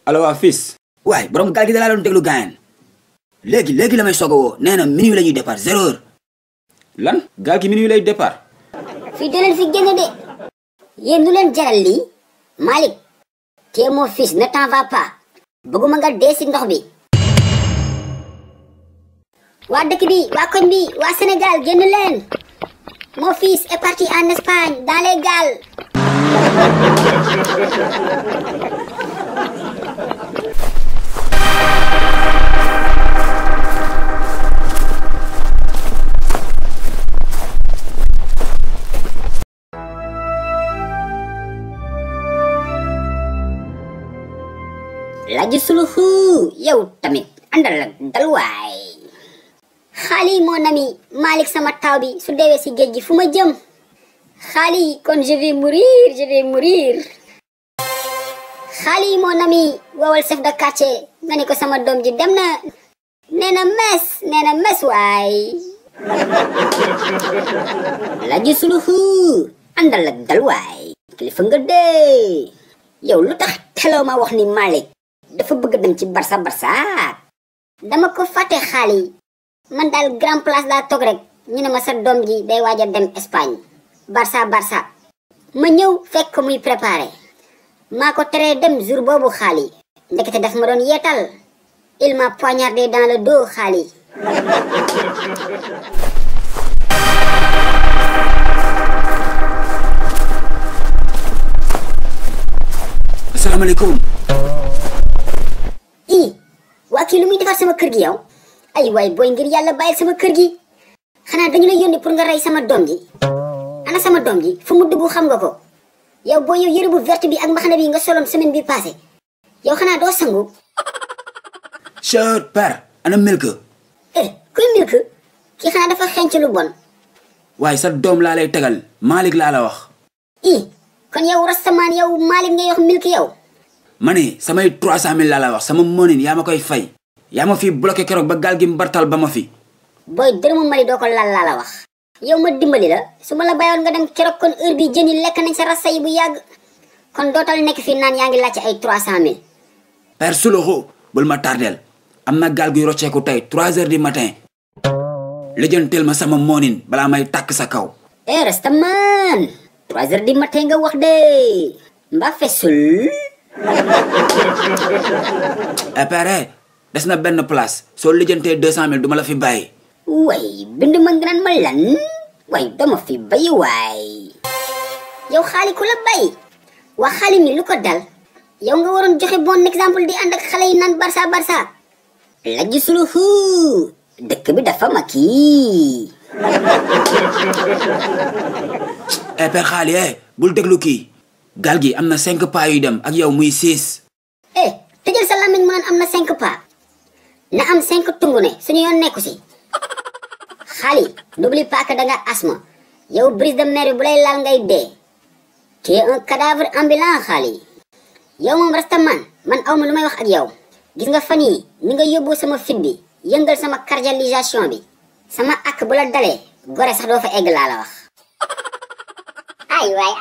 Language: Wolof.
allo waa fils. waay borom gaal gi da laa doon déglu gaayen léegi la may soog a woo nee na minuit la ñuy départ 0 heure. lan gaal gi minuit lay départ. fii doo leen fi génn de yéen lu leen jaral lii Malick te mon fils ne t'en va pas bëgguma nga dee si ndox bi. waa dëkk bi waa koñ bi waa Sénégal génn leen mon fils est parti en Espagne dans les gaals. Laju suluhu yow tamit andal ak dal waay. Xaali mon ami Malick sama taw bi su deewee si géej gi fu ma jëm. Xaali kon je vais mourir. Xaali mon ami wowal chef de quartier nga ne ko sama doom ji dem na. nee na mes waay. Laju suluhu andal ak dal waay. kilifa nga dee. yow lu tax teloo ma wax ni Malick dafa bëgg dem ci Barça dama ko fàtte xaali man daal grand place daa toog rek ñu ne ma sa doom ji day waaj a dem Espagne Barça ma ñëw fekk ko muy préparé maa ko teree dem jour boobu xaali ndekete daf ma doon yeetal il m'a poignardé dans le dos xaali. asalaamaaleykum. waa kii lu muy defar sama kër gi yow ay waay booy ngir yàlla bàyyil sama kër gi xanaa dañu la yónni pour nga rey sama doom ji ana sama doom ji fu mu dugg xam nga ko yow booy yow yëre bu verte bi ak mbaxana bi nga soloon semaine bi passé yow xanaa doo sangu. Chut père ana milk. kuy milk kii xanaa dafa xenc lu bon. waaye sa doom laa lay tegal Malick laa la wax. kon yow rastamaan yow Malick ngay wax milk yow. ma ne samay 300 000 laa la wax sama monin yaa ma koy fay. yaa ma fi bloqué keroog ba gaal gi mbartal ba ma fi. booy dërëmu Mali doo ko laal laa la wax. yow ma dimbali la su ma la bayoon nga dem keroog kon heure bi jën yi lekk nañ sa rasta yi bu yàgg kon dootal nekk fii naan yaa ngi laajte ay 300 000. père Suluxu bul ma tardeel am na gaal guy rocceeku tey 3 heures du matin. lijjanteel ma sama monin balaa may tàkk sa kaw. rastamaan 3 heures du matin nga wax de mbaa fesul. père des na benn place soo lijjantee 200 000 duma la fi bàyyi. way bind ma nga naan ma lan way dama fi bayi waay. yow xaali ku la bay waa xaali mi lu ko dal yow nga waroon joxe bon exemple di ànd ak xale yi naan Barça Laju suluhu dëkk bi dafa makki. père xaali bul déglu kii gaal gi am na 5 pas yuy dem ak yow muy 6. tëjal sa lamiñ mu naan am na 5 pas na am 5 tungune suñu yoon nekku si. xaali n'oublie pas que danga asma yow brise de mer bi bu lay laal ngay dee. tu es un cadavre ambulant xaali. yow moom rastaman man awma lu may wax ak yow. gis nga fan yi ni nga yóbbu sama fit bi yëngal sama cardialisation bi sama ak bu la dalee gore sax doo fa egg laa la wax. ay waay